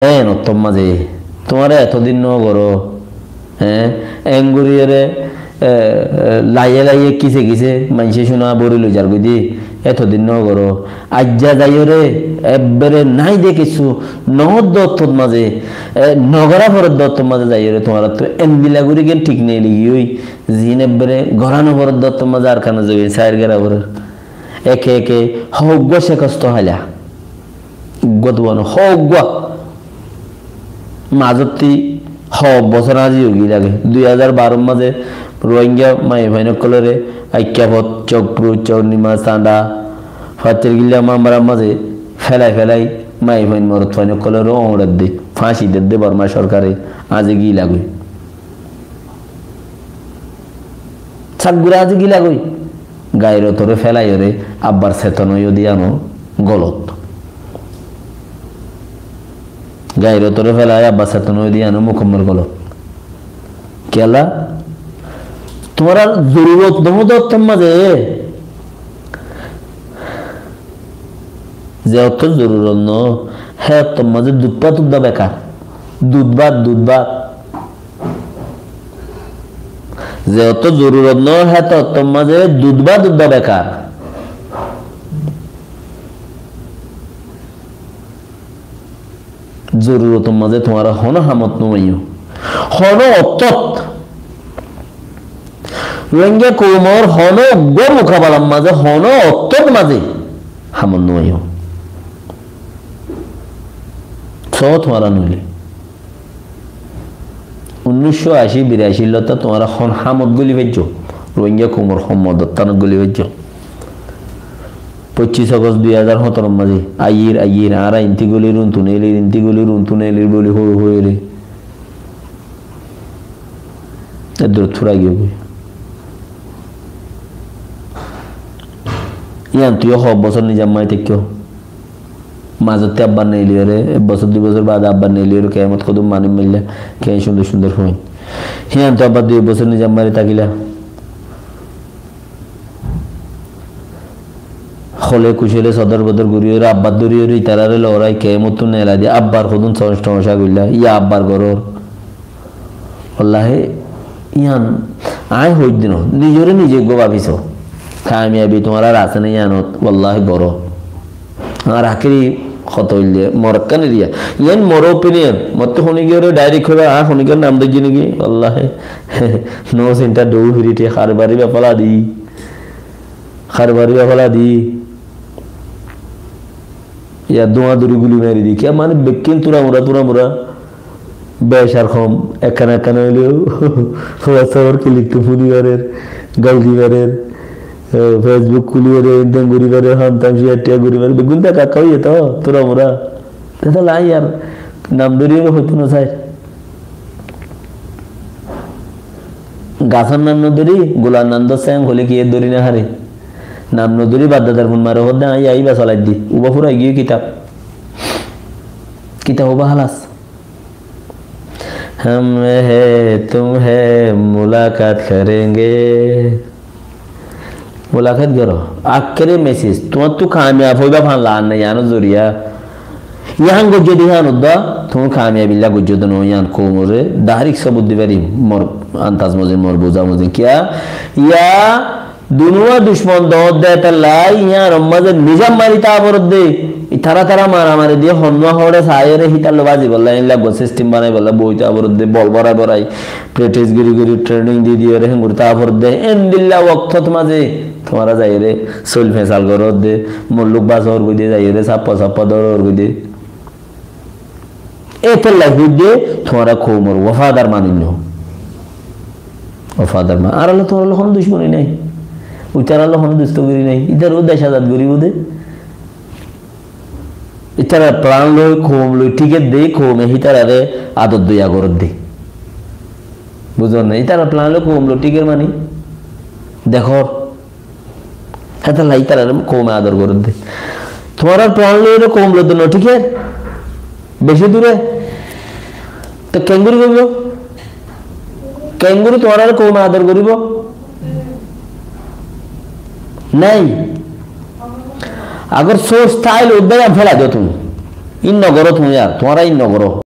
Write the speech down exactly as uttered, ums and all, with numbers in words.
Eén ottór mazé, tuáñra etodin no goró, eé, eén goríyore, e, e, laiye laiye kise kise maincé cúna bóri loi zargói dé, etodin no goró. Aijja zaiyóre, ebbere nái de kessú, no hoddé ottór mazé, e, no gorá foredde ottór mazé zaiyóre, tuáñrattú endilla gorí gén thík neeli giyói, ziín ebbere gorá no foredde ottór mazé Arkanor zobin sair gera forer. Eke eke hoggúa cekostó háila. Uggúa tuáñra hoggúa. Mazottí hoó bosór añzí ói giyé lage. Dui házar baror mazé Rohingya maiyafuain ókkolóre Aikkafot, Chokpru, Chornima, Sanda, Fatterkilla, Mambarar mazé félai félai maiyafuain morotfuain ókkolóre uñçedde, fáñci dedde Borma sorkare, añzí giyé lagói. Saggúa añzí giyé lagói. Gairotore félaiyóre abbar seton óiyo de yiáno golot. Gairotore félai abbar seton óiyo de yiáno mukammol golot. Kiyólla? Tuáñrar zorurot no de ottór mazé, ze ottór zorurot no, hé ottór mazé dud bát udda bekar. Dud bát, dud bát. Ze ottór zorurot no, hé ottór mazé dud bát udda bekar. Zorurotor mazé tuáñra honó hamot no aiyó. Honó ottót. Rohingya koumor honó uggúa mukabalar mazé, honó ottót mazé hamot no aiyó. Só tuáñra noilé. Unníc cót ací birací lottá tuáñra hon hamot góli faijjó? Rohingya koumor hon modot tánot góli faijjó? Foccíc Agost dui házar hóñtoro mazé, aiyír, aiyír, añára intí gólir, untú neilir, intí gólir, untú neilir bóli hoói hoói re. Eddurót fúrai giyói. Yíanttú yó hoó bosór nizam mari táikko. Mazottí abbar neiliyóre, ek bosór dui bosór baade abbar neiliyóre, kiyamot hodún manúic mailla, kiyá cúndor cúndor fuain. Híanttú abbar dui bosór nizam mari tákila. Hole kucóle sodor bodor goríyore, abbar dóriyoré, itaráre lorai, kiyamottú neelai de, abbar hodún somosya goilla, yá abbar gorór. Wallahi, yían aññí hoóidde no, nizoré nize eggúa báfi só. Kamiyabi tuáñrar asé né yíanot, wallahi boro. Añár akéri hotá óilde, mor ekkán eriya. Yían mor opinion, mottú honíkiyóre direct hoiba, aññí honíkiyór nam dóijji niki? Wallahi, no sinta dou firite, harbari ba fala di. Harbari ba fala di. Yá duwa duri guli mari di. Kiyá mani bekkín turamura, turamura. Bec ar hom, ekkán ekkán óileyo WhatsApp or click tu funi farer, gail di farer, eh, Facebook kuli farer, enten guri farer, ham tam share tiya guri farer. Beggún ta kakka óiye to, turamura. Teta lai ar nam dori ore hoito no sai. Gasor nam no dori, gular nam dor seng hole ki e dori no fare. Nam no dori, bap dadar fun mare hodde, aññí aiba solai di. Uba furai giye kitab. Kitab uba halas. Hum hai, tum hai, mulakat karenge. Mulakat goro. Akkere message. Tuáñttu kamiyab óiba fán lar nai, yiánor zoriya. Yián goijjó de yián udda, tuñí kamiyab illa goijjó de no, yián koumore direct sobut di farim, mor andaz mozin, mor buza mozin. Kiyá? Yá dunuwa ducmon doóñr de, etallai yiánor mazé nizam mari táa foredde. Itará tará maramari diye, honnúa hoçé saiyóre hítar loi bazibolla, endilla eggúa system banaibolla, boi táa foredde, bol borai borai, practice gori gori, training di diyóre, héngori táa foredde. Endilla woktot mazé tuáñra zaiyóre soil fesal goródde, mulluk basór goidde, zaiyóre sappa sappa dórór goidde. Étella hoidde tuáñra koumor wafadar manúic no. Wafadar ma-, añárar loi tuáñrar loi hono ducmoni nai. Itarar loi hono dustogiri nai. Itarare dec azad goribo de. Itarar plan loi, koum loi ticket de, koume hitarare ador doya goródde. Buzón na? Itarar plan loi koum loi ticket mani. Dekór. Hétalla itarare koume ador gorédde. Tuáñrar plan loiyóre koum lodde no, thík é? Beci dure. To kengori goibo? Kengori tuáñrare koume ador goribo? Nai. Agor source táile uddá yián félai do tuñí. Ín no goró tuñí ar, tuáñra ín no goró.